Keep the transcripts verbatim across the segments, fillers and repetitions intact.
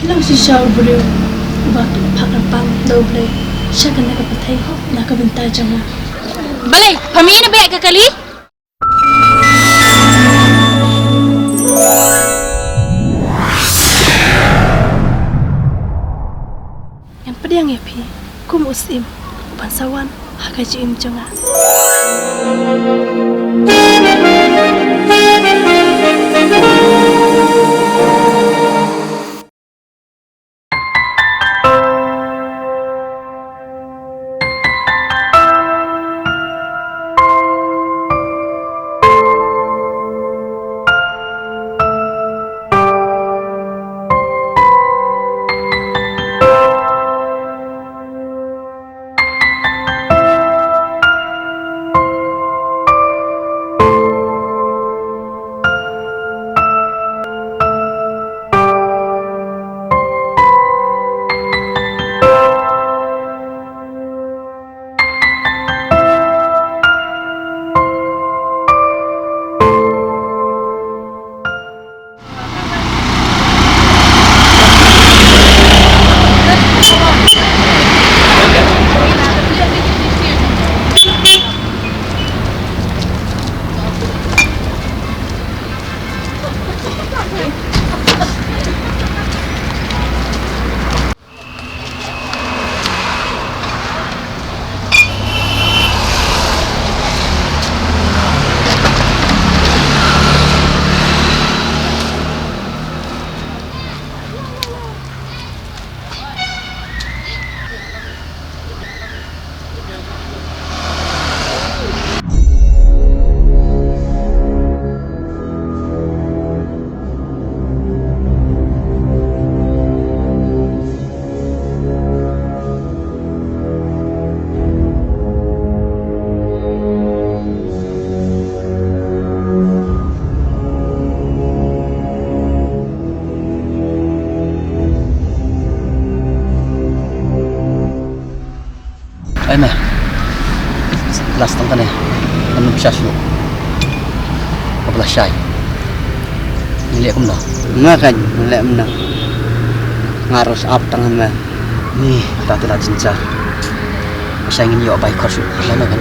Long shisha u briew uba phah kyrpang da U Blei sha kane ka pyrthei na ka bynta jong nga. Balei pham ïa na beh ka kali? Ngan pdiang ïa phi kum u syiem uban sa wan ha ka jingim jong nga. Ai me. Last tang kane. Ngam pisa shuh. Ka pla shai. Ngi leh kumno? Nga kan leh kumno? Nga ruh sap tang me. Ni ta te la jinja. Ka shai ngin ïoh bai khor shuh. Leh me kan.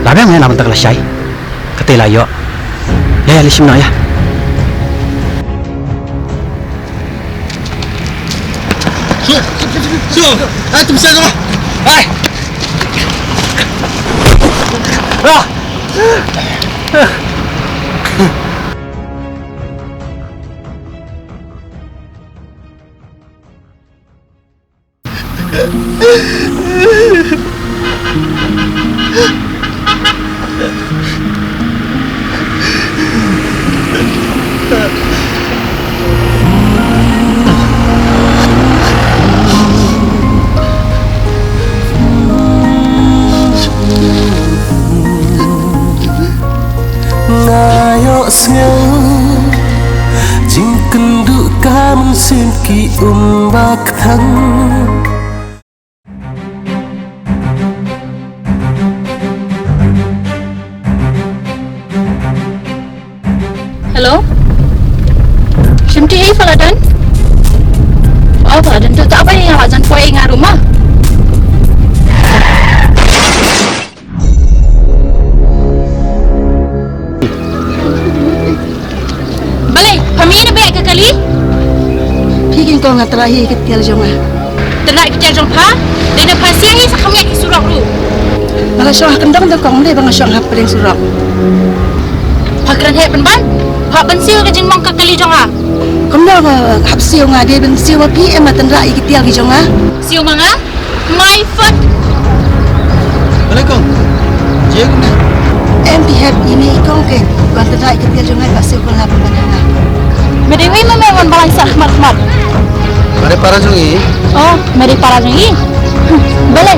La biang ïa na ban ta ka la shai. Kata la ïoh. Ïa, ïa, lei shim noh ïa. Shu, shu, shu. Ai, tum sa noh. Ai. Ah. Nga ïohsngew jingkynduh ka mynsiem ki um ba kthang. Hello? Shim ti hi pha la don? Oh, pha la don tu ta bai nga la jan poi nga ruma. Balei, pham ïa na beh ka kali? Phi kin kong nga trai hi ka tial jong nga. Trai ka tial jong pha, dei na pha sia hi sa kham ïa ki surok ruh. Ba nga shong ha kyndong da kong dei ba nga shong ha pdeng surok. Pha kren heh pynban, pha ban siew ka jingmong ka kali jong nga. Kumno nga hap siew nga dei ban siew ma phi em ma trai ïa ki tial ki jong nga. Siew ma nga? My foot. Balei kong? Jia kumne? Em ti hep ini kong ke. Kong te dai ke tial jong ngai ba siew kong hap ban hanga. Me dei wi ma me wan balai sah mat mat. Me dei para jong i. Oh, me dei para jong i. Balei?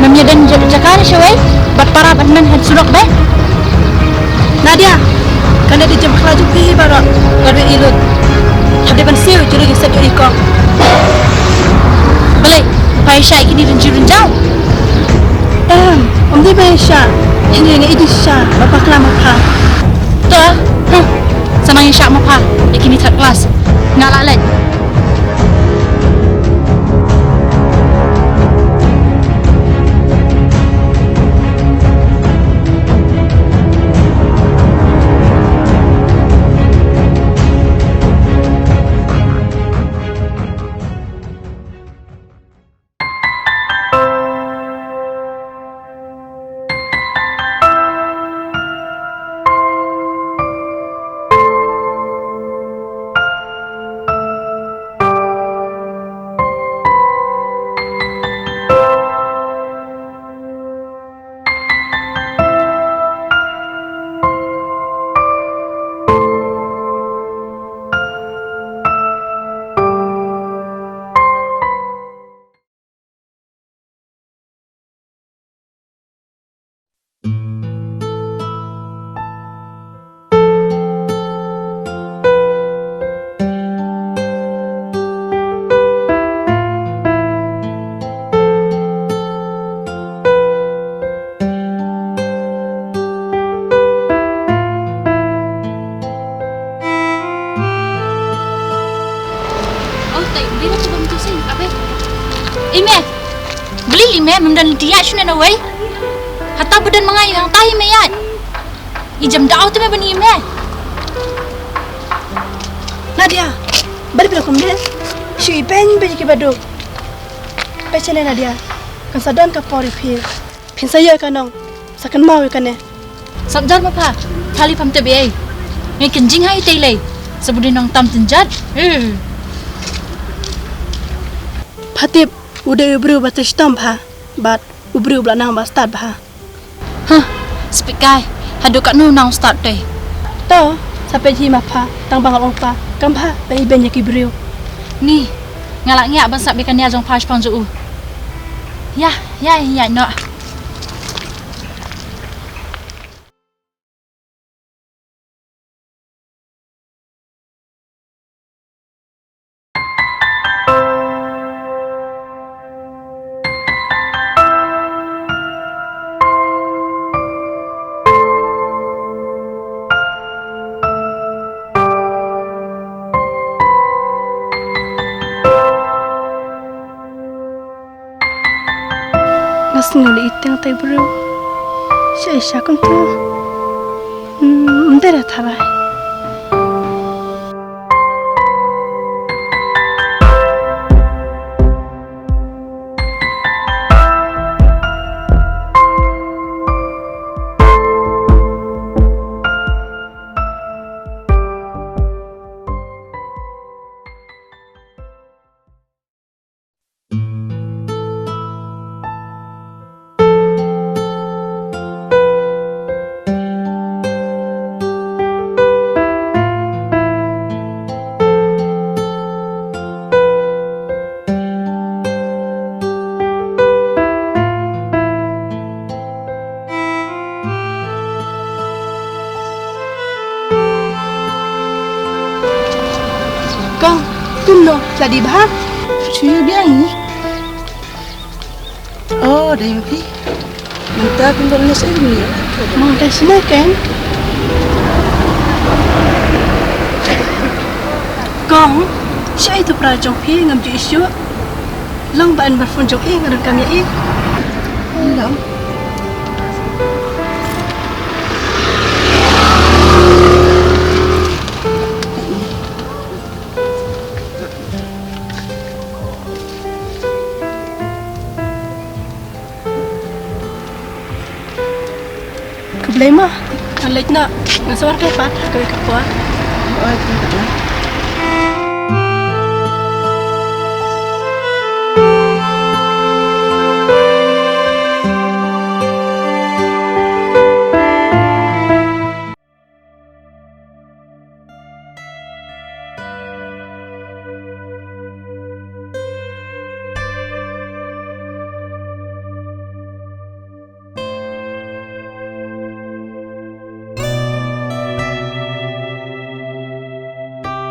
Me me den jaka ni shawai. Bat para bat men het surok be. Nadia, kane dei jingpyrkhat jong phi baroh, ka dei i lut. Hap dei ban siew julu jingset jong i kong. Balei, phi shah ïa kine ki rynjun rynjaw? Em, ym dei ba shah. Ine nga iti sha ba bakla ma pha. To, huh. Sa nang ïa sha ma pha ïa kine third class. Nga la leit. Oh, tai, bira tu bam tu sing, abe. Ime, beli ime, mem dan dia shuna na wei. Hata bedan mangai yang tai ime ya. I jam dau tu me bani ime. Nadia, balik pula kumde. Shu i pen balik ki badu. Pechane Nadia, kan sa don ka por i phi. Phin sa ïa ka nong, sa kan mau ïa kane. Sap jar ma pha, thali pham te biai. Ngai kan jing hai te lei. Sa budi nong tam tin jat. Eh. Pha tip, u dei u briew ba te stom bha. Bad u briew ba la nang ba stad bha. Huh, speak kai. Haduh katno nang stad te. To, sa peit hi ma pha, tang ba nga ong pha, kam bha ba i ben ïa ki briew. Ni, nga la ngiah ban sap ïa ka nia jong pha shaphang jong u. Ïa, ïa, ïa noh. Nga sngew lei i teng tai briew. Sha i sha kumta. Hmm, ym dei da tharai. Kong, kumno, la dih bha? Shu ïa biang hi. Oh, dei ma phi. Mynta phi bor ne sa ni. Mang dei sini kan. Kong, sha itu pra jong phi ngam ju issue. Long ba en bar phone jong i nga donkam ïa i. Long. Khublei ma. Ngan leit noh. Ngan sa wan kai pat ha kawei ka por. Oi, khublei. Kong,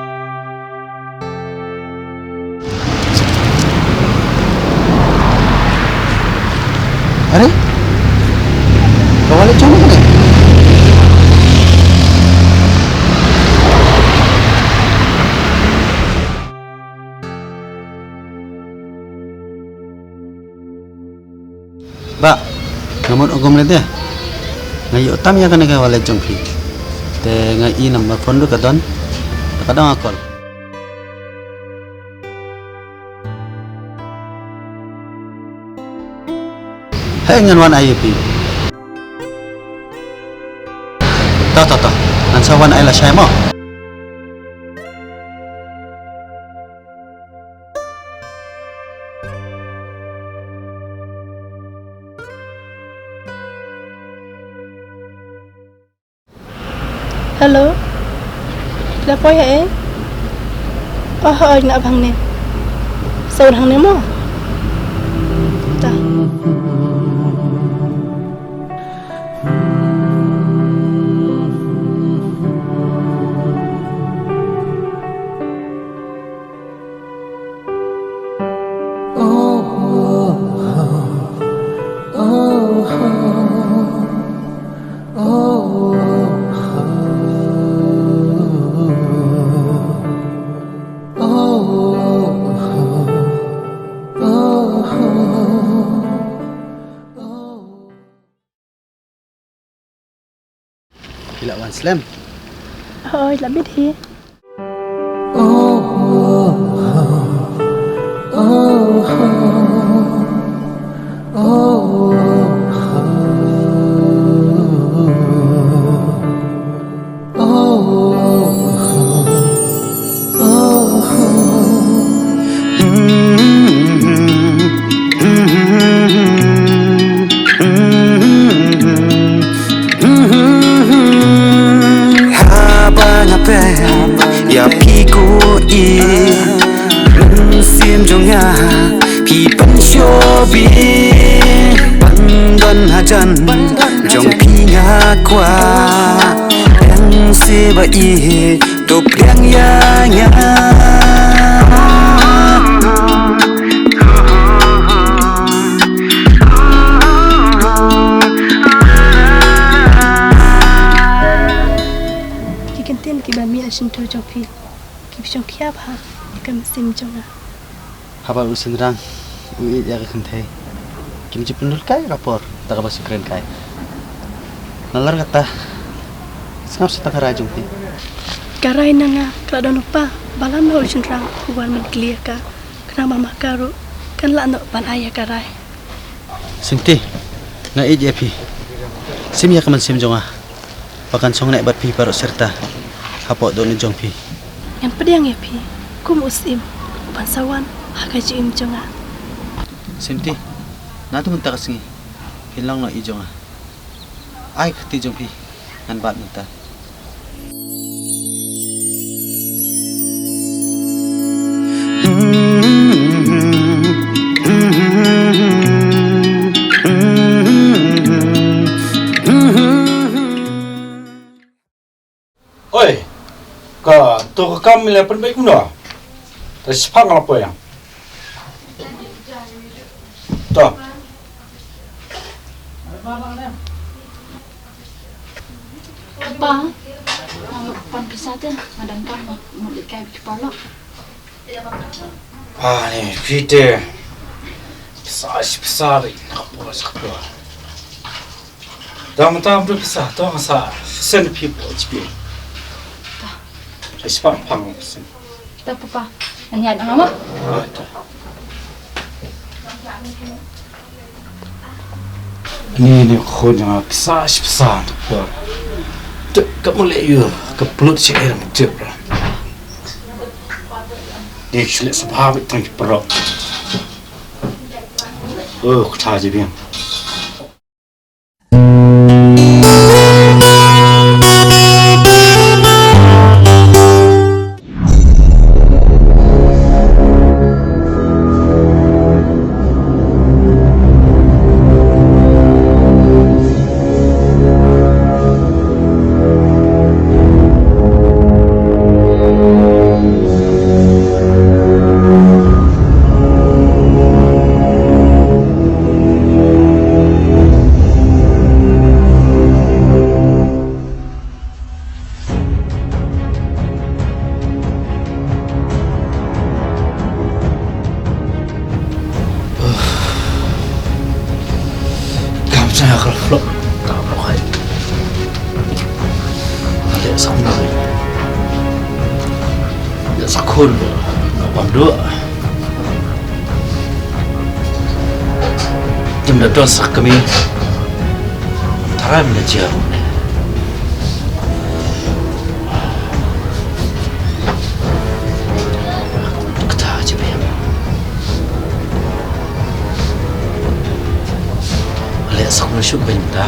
Bah, nga mut ong kumne te. Nga ïoh tam ïa kane ka wallet jong phi. Te nga i number phone ruh ka don. Te ka don nga call. Hei, ngan wan ai ïa phi. To, to, to. Ngan sa wan ai lashai mo. Hello. La poi ha ei? Oh, oh, na bhang ne. Sa un hangne mo. Ta. Phi lah wan slem? Hooid, lah bit hi. Haba nga peit ïa phi ko i, mynsiem jong nga phi pynshoh bit. Ban don hajan jong phi nga kwah, pdiang se ba i to pdiang ïa nga. Ki kyntien kiba mih na shyntur jong phi ki shongkhia bha ïa ka mynsiem jong nga. Haba u shynrang u ïeit ïa ka kynthei, kim ju pynlut kai ka por da kaba shu kren kai. Nalor kata, sngap sa tang ka rai jong phi. Ka rai na nga ka la don u pa ba lam na u shynrang u wan ban kylli ïa ka, khnang ba ma ka ruh kan lah noh ban ai ïa ka rai. Simti, nga ïeit ïa phi. Sim ïa ka mynsiem jong nga ba kan shong neh bad phi baroh syrta hapoh dohnud jong phi. Ngan pdiang ïa phi kum u syiem uban sa wan ha ka jingim jong nga. Simti, naduh mynta ka sngi phin long noh i jong nga. Ai ka kti jong phi, ngan bat mynta. Oi, kato ka kam me la pynbeit kumno? Te shiphang la poi ïa. To. Pa, pan pisa te, nga dang kam, mut leit kai bad ki paralok. Ah, ni, phi te. Pisa, shi pisa, ri, na ka por, shi ka por. Dang tam tu pisa, to nga sa, sen phi por, chi phi. Ta. Shi pang, pang, sen. Ta papa, ngan ïaid nga mo. Ah, ta. Ni, ni khun jong nga pisa, pisa, tu por. Tu, ka mule yu, ka plut shi er mutip ra. Ni shle sabha bit tang ki pro. Oh, kata je biang. Nga ka flop ta ba khai. Leh sa khun. Leh sa khun. Nga bam dua. Jam da don sa kami. Tara mi na jia. Kata je biang. Leh sa kumno shuh ban ta.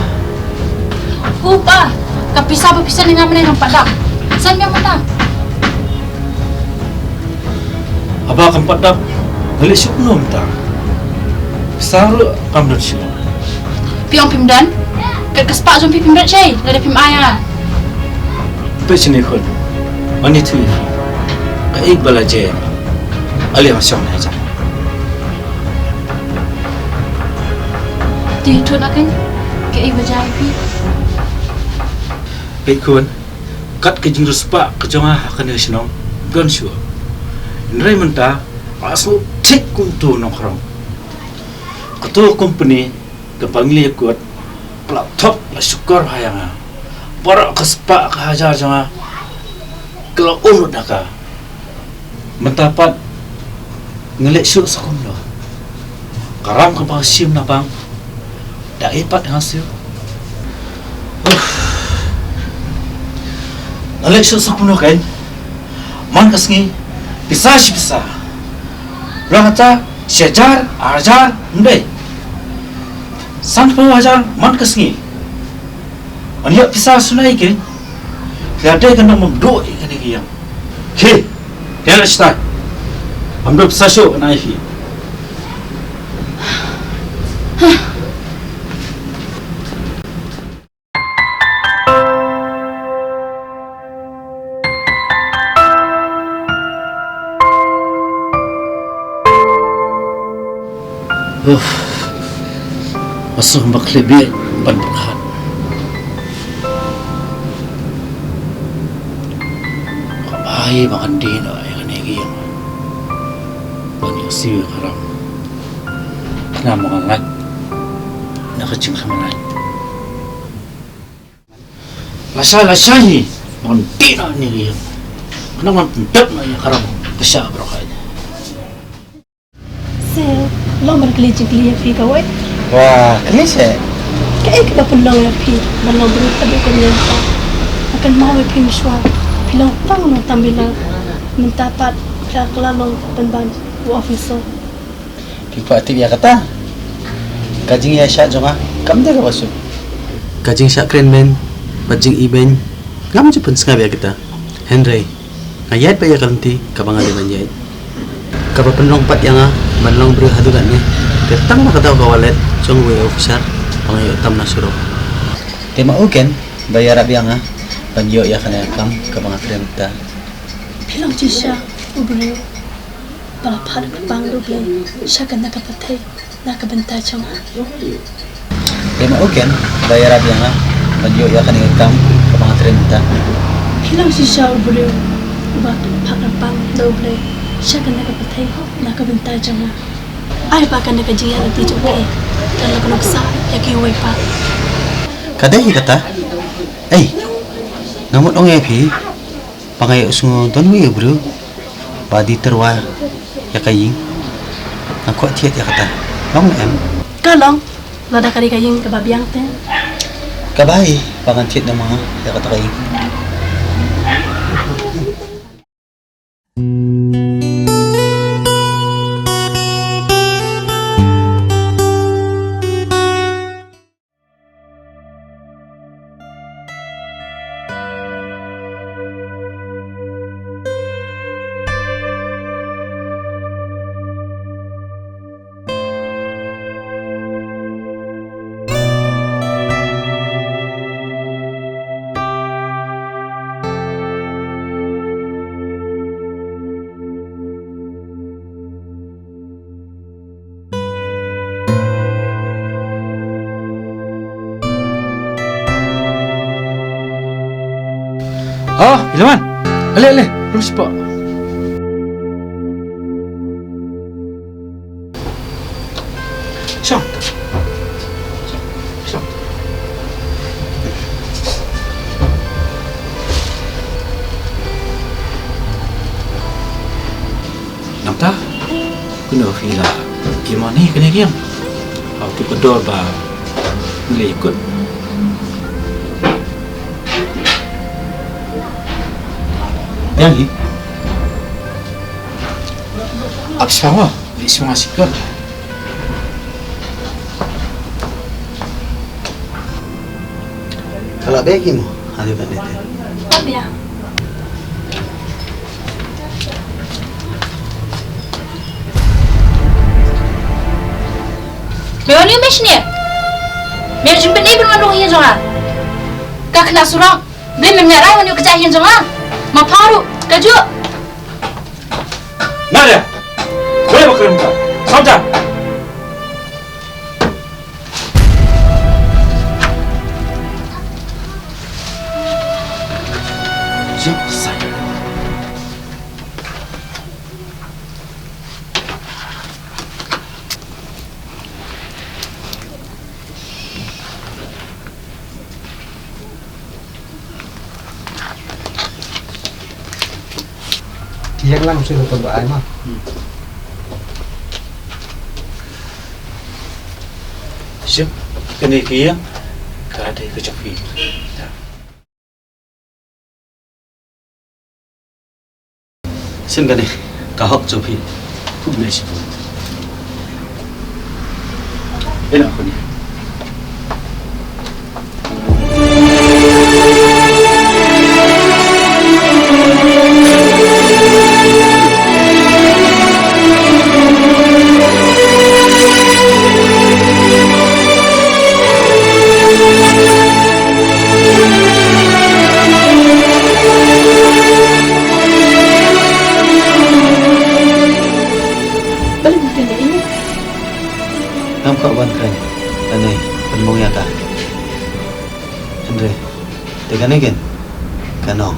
Upa, ka pisa ba pisa ni ngam ne ngam pat dap. San biang mata. Haba kam pat dap, nga leh shuh kumno mynta. Pisa ruh kam don shuh. Phi ong phim don? Kat ka spah jong phi phim don shei, lada phim ai ïa nga. Peit shane khun. Ani tu. Ka ik ba la je. Ale ha shong na jam. Te thut na kan. Ka ik ba jai phi. Peit khun. Kat ka jingriewspah ka jong nga ha kane ka shnong. Don shuh. Hynrei mynta nga sngew thik kum uto u nongkhrong. Kato ka company kaba ngi la ïakut, ka la thok, la shukor ha ïa nga. Baroh ka spah ka hajar jong nga ka la um lut na ka. Mynta pat nga leh shuh sa kumno? Ka ram kaba nga shim na bank da ei pat ha nga shuh. Uff. Nga leh shuh sa kumno kein? Man ka sngi pisa shi pisa. Ruh kata shi hajar, ar hajar, ym dei. Sanphew hajar man ka sngi. Ngan ïoh pisa shuh nai kein? Lada dei ka nong bym duh ïa kane ka ïing. Khie, ïa la shatai. Ngam duh pisa shuh nai hi. Uff. Nga sngew ba khlem bit ban pyrkhat. Ka bai ba ngan dih noh ïa kane ka ïing. Ban ïoh siew ïa ka ram. Khnang ba nga ngeit na ka jingkhlaiñ. Lashai lashai hi ban dih noh ïa kane ka ïing. Khnang ban pyndep noh ïa ka ram ka shah baroh kawei. Sir, long ban kylli jingkylli ïa phi kawei. Wah, kylli seh. Kaei kaba pynlong ïa phi ban long briew haduh kane ka? Nga kynmaw ïa phi mynshuwa phi long tang nongtambila, mynta pat phi la kylla long pynban u officer. Phi kwah tip ïa kata? Ka jingïaishah jong nga kam dei kaba suk. Ka jingshah kren beiñ bad jingïeit beiñ ngam ju pynsngap ïa kita. Hynrei nga ïaid beit ïa ka lynti kaba nga dei ban ïaid. Kaba pynlong pat ïa nga ban long briew haduh katne, te tang na ka daw ka wallet jong uwei u officer ba nga ïoh tam na surok. Te ma u ken ba ïarap ïa nga ban ïoh ïa kane ka kam kaba nga trei mynta. Phi long shisha u briew ba la phah kyrpang da U Blei sha kane ka pyrthei na ka bynta jong nga. Te ma u ken ba ïarap ïa nga ban ïoh ïa kane ka kam kaba nga trei mynta. Phi long shisha u briew uba phah kyrpang da U Blei sha kane ka pyrthei na ka bynta jong nga. Ai ba kane ka jingïaid lynti jong phi kan long ka nuksa ïa kiwei pat. Ka dei hi kata. Ei, nga mut ong ïa phi ba nga ïohsngew don uwei u briew ba dei tyrwa ïa ka ïing. Nga kwah thied ïa kata. Long ne em? Ka long, lada ka dei ka ïing kaba biang te. Ka bai ba ngan thied namar ïa kata ka ïing. Oh, Ilwan. Ale, ale, terus, Pak. Shong. Shong. Phi la ki mane kane ki ïam. Hau tu ka dor ba le kut. Yang hi. Ap sawa, li sawa sikon. Ka la beh ki mo, ha dei ban dei te. Ap ïa. Me wan ïa me shane. Me jin pynïaid ban wan rung ïa jong nga. Ka khynnah surok. Ble me nyarai wan ïa ka jaiñ jong nga. Ma pharu ka ju. Nadia. Boleh bakar muka. Samja. Jump side. Ïeng lang shu don ba ai ma. Shuh, kane ka ïing ka dei ka jong phi. Shen kane ka hok jong phi. Khublei shibun. Ïa na khun. Ngam kwah ban kren lane pynmong ïa ka. Hynrei te kane ken ka nong.